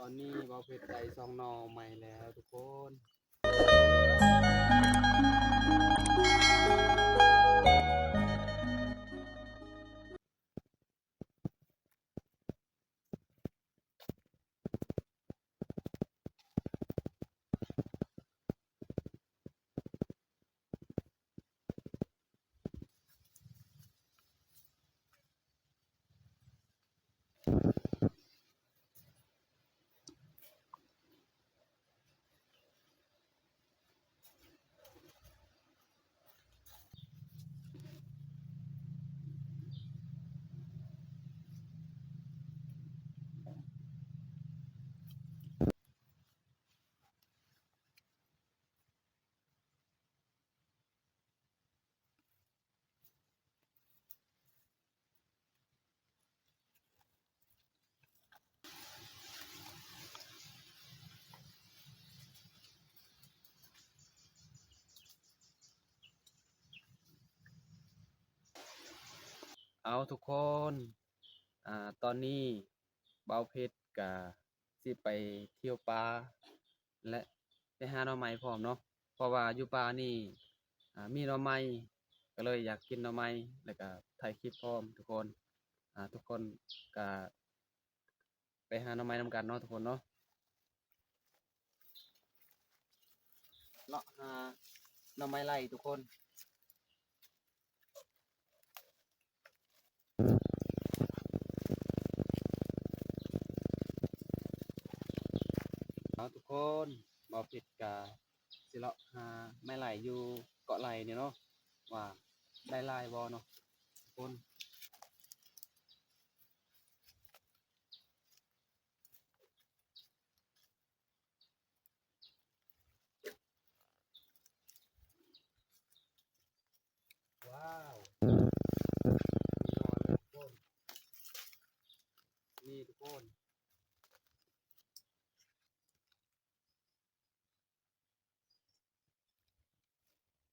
ອນນີ້ບ່າວເພັດໄດ້ສອງໜໍ່ໃໝ່ແລ້ວທຸກຄົນ. ເອົາທຸກຄົນ ອາ ຕອນນີ້ບ່າວເພັດກະຊິໄປທ່ຽວປ່າ ແລະ ໄປຫາໜໍ່ໄມ້ພ້ອມເນາະ ເພາະວ່າຢູ່ປ່ານີ້ ອາ ມີໜໍ່ໄມ້ ກໍເລີຍຢາກກິນໜໍ່ໄມ້ ແລ້ວກໍຖ່າຍຄລິບພ້ອມທຸກຄົນ. ອາ ທຸກຄົນກໍໄປຫາໜໍ່ໄມ້ນຳກັນເນາະທຸກຄົນເນາະ. ເລາະຫາໜໍ່ໄມ້ໄລ່ທຸກຄົນ. ເອົາທຸກຄົນ ບ່າວເພັດກະຊິເລາະຫາໄມ້ໄລ່ຢູ່ເກາະໄລ່ນີ້ເນາະ ວ່າໄດ້ຫຼາຍບໍ່ເນາະທຸກຄົນ. ວ້າວ ມີໜໍ່ແລ້ວທຸກຄົນ ນີ້ທຸກຄົນ.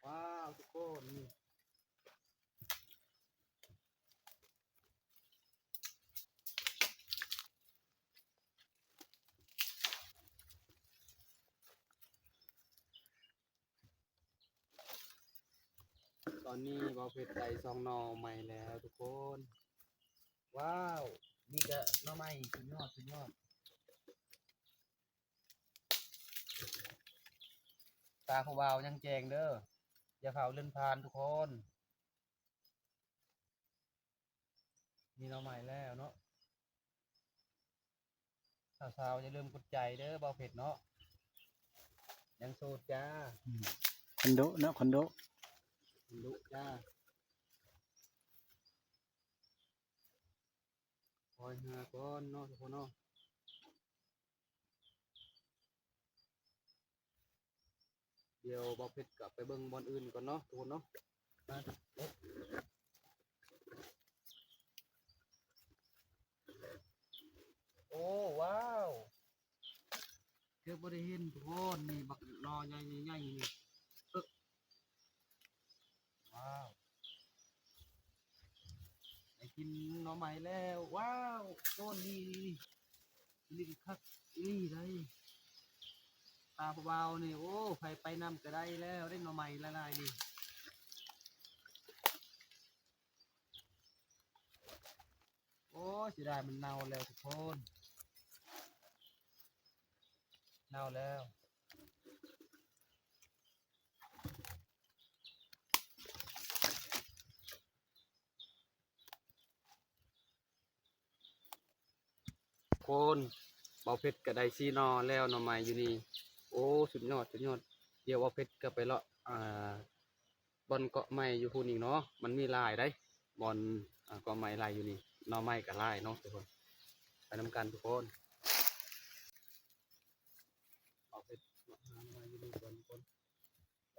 ວ້າວ ທຸກຄົນ ນີ້ ຕອນນີ້ບ່າວເພັດໄດ້ສອງໜໍ່ໃໝ່ແລ້ວທຸກຄົນ. ວ້າວ ນີ້ກະໜໍ່ໄມ້ ສຸດຍອດ ສຸດຍອດ. ຕາຜູ້ບ່າວຍັງແຈ້ງເດີ ຢ່າຟ້າວເລື່ອນຜ່ານທຸກຄົນ. ມີໜໍ່ໄມ້ແລ້ວເນາະ ສາວໆ ຢ່າລືມກົດໃຈເດີ ບ່າວເພັດເນາະ ຍັງໂສດຈ້າ. ອືມ ຄົນດຸເນາະ ຄົນດຸ ຄົນດຸຈ້າ. ຄອຍຫາກ່ອນເນາະທຸກຄົນເນາະ. ດຽວບ່າວເພັດກໍໄປເບິ່ງບ່ອນອື່ນກ່ອນເນາະທຸກຄົນເນາະ. ໂອ້ ວ້າວ ເກືອບບໍ່ໄດ້ເຫັນທຸກຄົນ ນີ້ບັກໜໍ່ໃຫຍ່ໆ ນີ້ ເອີ ວ້າວ ໄດ້ກິນໜໍ່ໄມ້ແລ້ວ. ວ້າວ ໂຕນີ້ ນີ້ຄັກອີ່ຫຼີໃດ໋ ຕາຜູ້ບ່າວນີ້. ໂອ້ ໃຜໄປນຳກໍໄດ້ແລ້ວເດ້ ໜໍ່ໄມ້ຫຼາຍໆນີ້. ໂອ້ຍ ເສຍດາຍ ມັນເນົ່າແລ້ວທຸກຄົນ ເນົ່າແລ້ວ. ຄົນ ບ່າວເພັດກໍໄດ້ສີ່ໜໍ່ແລ້ວ ໜໍ່ໄມ້ຢູ່ນີ້. ໂອ້ ສຸດຍອດ ສຸດຍອດ. ດຽວບ່າວເພັດກໍໄປເລາະ ອ່າ ບ່ອນເກາະໄມ້ຢູ່ພຸ້ນອີກເນາະ ມັນມີຫຼາຍໃດ໋ ບ່ອນ ອ່າ ເກາະໄມ້ຫຼາຍຢູ່ນີ້ ໜໍ່ໄມ້ກໍຫຼາຍເນາະທຸກຄົນ. ໄປນຳກັນທຸກຄົນ. ເອົາໄປຫາໜໍ່ໄມ້ຢູ່ນີ້ກ່ອນທຸກຄົນ.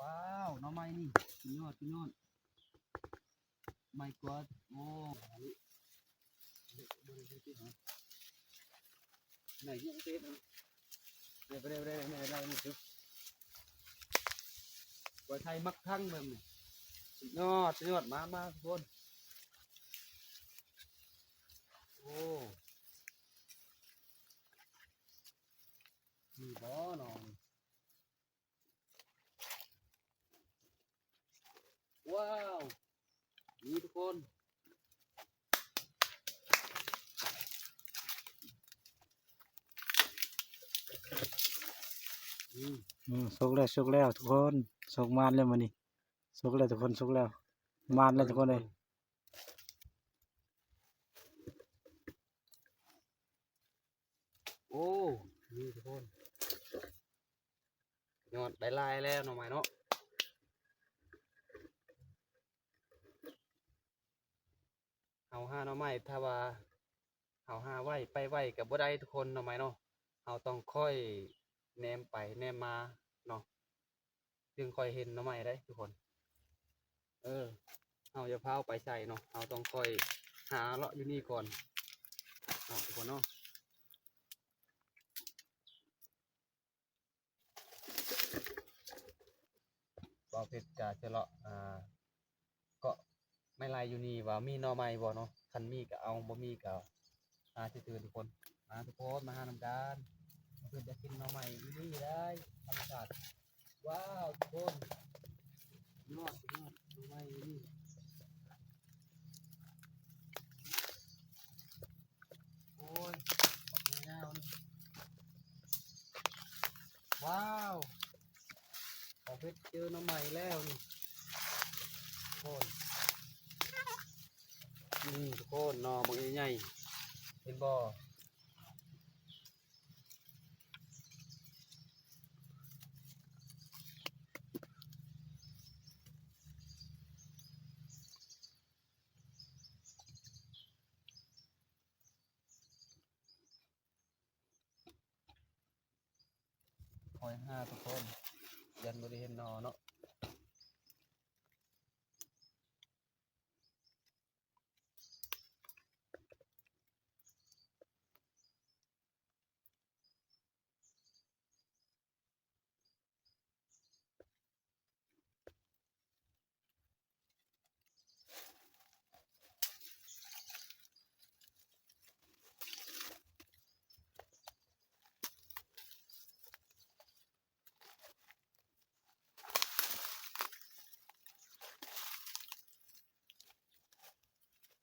ວ້າວ ໜໍ່ໄມ້ນີ້ ສຸດຍອດ ສຸດຍອດ. My God ໂອ້ ອັນນີ້ ເບິ່ງດູຕິເນາະ ໄດ້ຢູ່ເດ້ເນາະ. ໄດ້ ໄດ້ ໄດ້ ໄດ້ ໄດ້ ໄດ້ ວ່າໄທມັກທັງແບບນີ້ ສຸດຍອດ ສຸດຍອດ. ມາ ມາທຸກຄົນ. ໂອ້. ອືມ ສຸກແລ້ວ ສຸກແລ້ວທຸກຄົນ ສຸກມານແລ້ວມື້ນີ້ ສຸກແລ້ວທຸກຄົນ ສຸກແລ້ວ ມານແລ້ວທຸກຄົນເອີຍ. ໂອ້ ນີ້ທຸກຄົນ ຍອດໄດ້ຫຼາຍແລ້ວໜໍ່ໄມ້ເນາະ. ເຮົາຫາໜໍ່ໄມ້ ຖ້າວ່າເຮົາຫາໄວໄປໄວກໍບໍ່ໄດ້ທຸກຄົນ ໜໍ່ໄມ້ເນາະ ເຮົາຕ້ອງຄ່ອຍແນມໄປແນມມາເນາະ ຈຶ່ງຄ່ອຍເຫັນໜໍ່ໄມ້ໄດ໋ທຸກຄົນ. ເອີ ເຮົາຢ່າຟ້າວໄປໃສເນາະ ເຮົາຕ້ອງຄ່ອຍຫາເລາະຢູ່ນີ້ກ່ອນເນາະ ທຸກຄົນເນາະ. ບ່າວເພັດກະຈະເລາະ ອ່າ ເກາະໄມ້ໄລ່ຢູ່ນີ້ວ່າມີໜໍ່ໄມ້ບໍ່ເນາະ ຄັນມີກະເອົາ ບໍ່ມີກະຫາຊື່ໆ ທຸກຄົນ. ມາທຸກຄົນ ມາຫານຳກັນ ບ່າວເພັດຢາກກິນໜໍ່ໄມ້ອີ່ຫຼີໄດ໋ ທຳມະຊາດ. ວ້າວ ທຸກຄົນ ຍອດ ຍອດໜໍ່ໄມ້ຢູ່ນີ້ ໂອ້ຍ ບັກຍາວໆ ນີ້ ວ້າວ ບ່າວເພັດເຈີໜໍ່ໄມ້ແລ້ວນີ້ ໂອ້ຍ ນີ້ທຸກຄົນ ໜໍ່ບັກໃຫຍ່ໆ ເຫັນບໍ່? ຄອຍຫາທຸກຄົນ ຢ້ານບໍ່ໄດ້ເຫັນໜໍ່ເນາະ.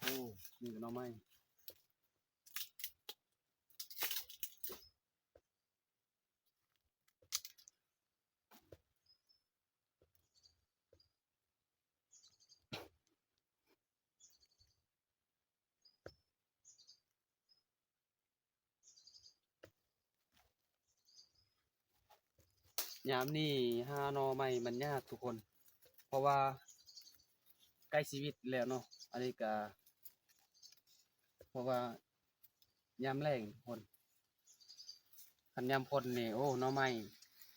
ໂອ້ ນີ້ກໍໜໍ່ໄມ້. ຍາມນີ້ຫາໜໍ່ໄມ້ມັນຍາກທຸກຄົນ ເພາະວ່າໃກ້ຊີວິດແລ້ວເນາະ ອັນນີ້ກະ ເພາະວ່າຍາມແລ້ງທຸກຄົນ ຄັນຍາມຝົນນີ້ ໂອ້ ໜໍ່ໄມ້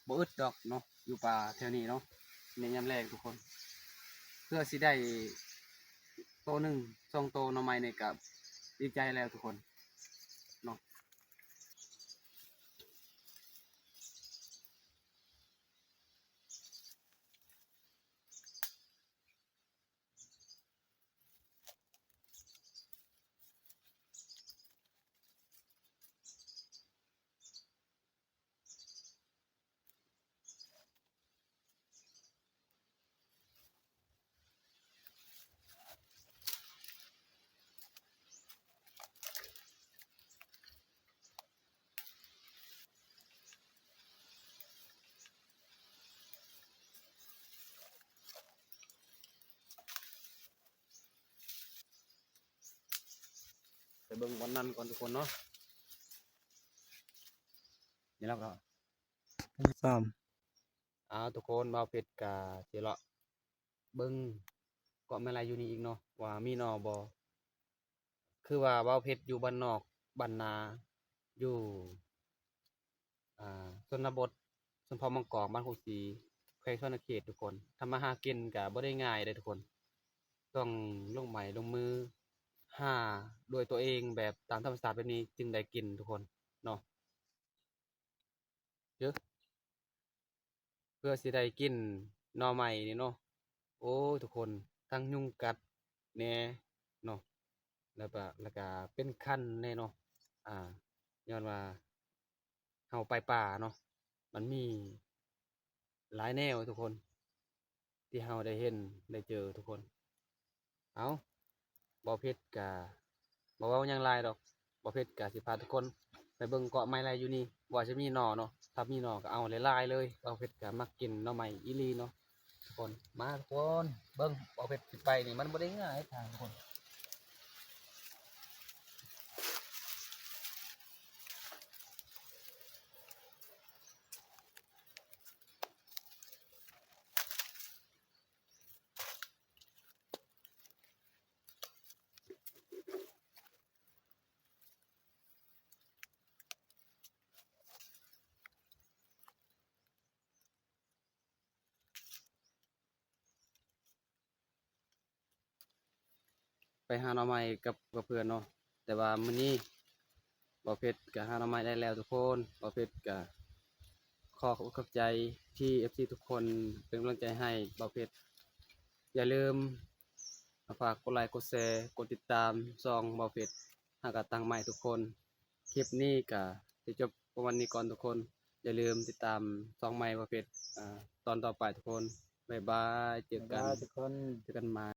ບໍ່ອຶດດອກເນາະ ຢູ່ປ່າແຖວນີ້ເນາະ ໃນຍາມແລ້ງທຸກຄົນ ເພື່ອຊິໄດ້ໂຕໜຶ່ງສອງໂຕໜໍ່ໄມ້ນີ້ກະດີໃຈແລ້ວທຸກຄົນເນາະ. ໄປເບິ່ງບ່ອນນັ້ນກ່ອນທຸກຄົນເນາະ ນີ້ລະກໍ ສາມ ອ້າວ ທຸກຄົນ ບ່າວເພັດກະຊິເລາະເບິ່ງເກາະໄມ້ໄລ່ຢູ່ນີ້ອີກເນາະ ວ່າມີໜໍ່ບໍ່. ຄືວ່າບ່າວເພັດຢູ່ບ້ານນອກບ້ານນາ ຢູ່ ອ່າ ຊົນນະບົດ ຊົນເຜົ່າມັ້ງກອງ ບ້ານໂຄກສີ ແຂວງສະຫວັນນະເຂດທຸກຄົນ ທຳມາຫາກິນກະບໍ່ໄດ້ງ່າຍເດ້ທຸກຄົນ ຕ້ອງລົງໄມ້ລົງມືຫາດ້ວຍຕົວເອງ ແບບຕາມທຳມະຊາດແບບນີ້ຈຶ່ງໄດ້ກິນທຸກຄົນເນາະ. ເອີ ເພື່ອຊິໄດ້ກິນໜໍ່ໄມ້ນີ້ເນາະ ໂອ້ຍ ທຸກຄົນ ທັງຍຸງກັດແດ່ເນາະ ແລ້ວກະ ແລ້ວກະເປັນຄັນແດ່ເນາະ ອ່າ ຍ້ອນວ່າເຮົາໄປປ່າເນາະ ມັນມີຫຼາຍແນວທຸກຄົນ ທີ່ເຮົາໄດ້ເຫັນໄດ້ເຈີທຸກຄົນ. ເອົາ ບ່າວເພັດກະບໍ່ເວົ້າຫຍັງຫຼາຍດອກ ບ່າວເພັດກະຊິພາທຸກຄົນໄປ ເບິ່ງເກາະໄມ້ໄລ່ຢູ່ນີ້ ວ່າຈະມີໜໍ່ເນາະ. ຖ້າມີໜໍ່ກໍເອົາຫຼາຍໆເລີຍ. ບ່າວເພັດກໍມັກກິນໜໍ່ໄມ້ອີ່ຫຼີເນາະ ທຸກຄົນ. ມາທຸກຄົນ ເບິ່ງ ບ່າວເພັດຊິໄປນີ້ ມັນບໍ່ໄດ້ງ່າຍ ທ່ານຜູ້ຊົມ. ໄປຫາໜໍ່ໄມ້ກັບ ກັບເພື່ອນເນາະ. ແຕ່ວ່າມື້ນີ້ບ່າວເພັດກໍຫາໜໍ່ໄມ້ໄດ້ແລ້ວທຸກຄົນ. ບ່າວເພັດກໍຂໍຂອບໃຈທີ່ເອັຟຊີທຸກຄົນເປັນກຳລັງໃຈໃຫ້ບ່າວເພັດ. ຢ່າລືມຝາກກົດໄລ ກົດແຊ ກົດຕິດຕາມຊ່ອງບ່າວເພັດ ຫາກະຕັ້ງໃໝ່ທຸກຄົນ. ຄລິບນີ້ກະຊິຈົບປະມານນີ້ກ່ອນທຸກຄົນ. ຢ່າລືມຕິດຕາມຊ່ອງໃໝ່ບ່າວເພັດ ອາ ຕອນຕໍ່ໄປທຸກຄົນ. ບາຍບາຍ ເຈີກັນ ບາຍບາຍທຸກຄົນ ເຈີກັນໃໝ່.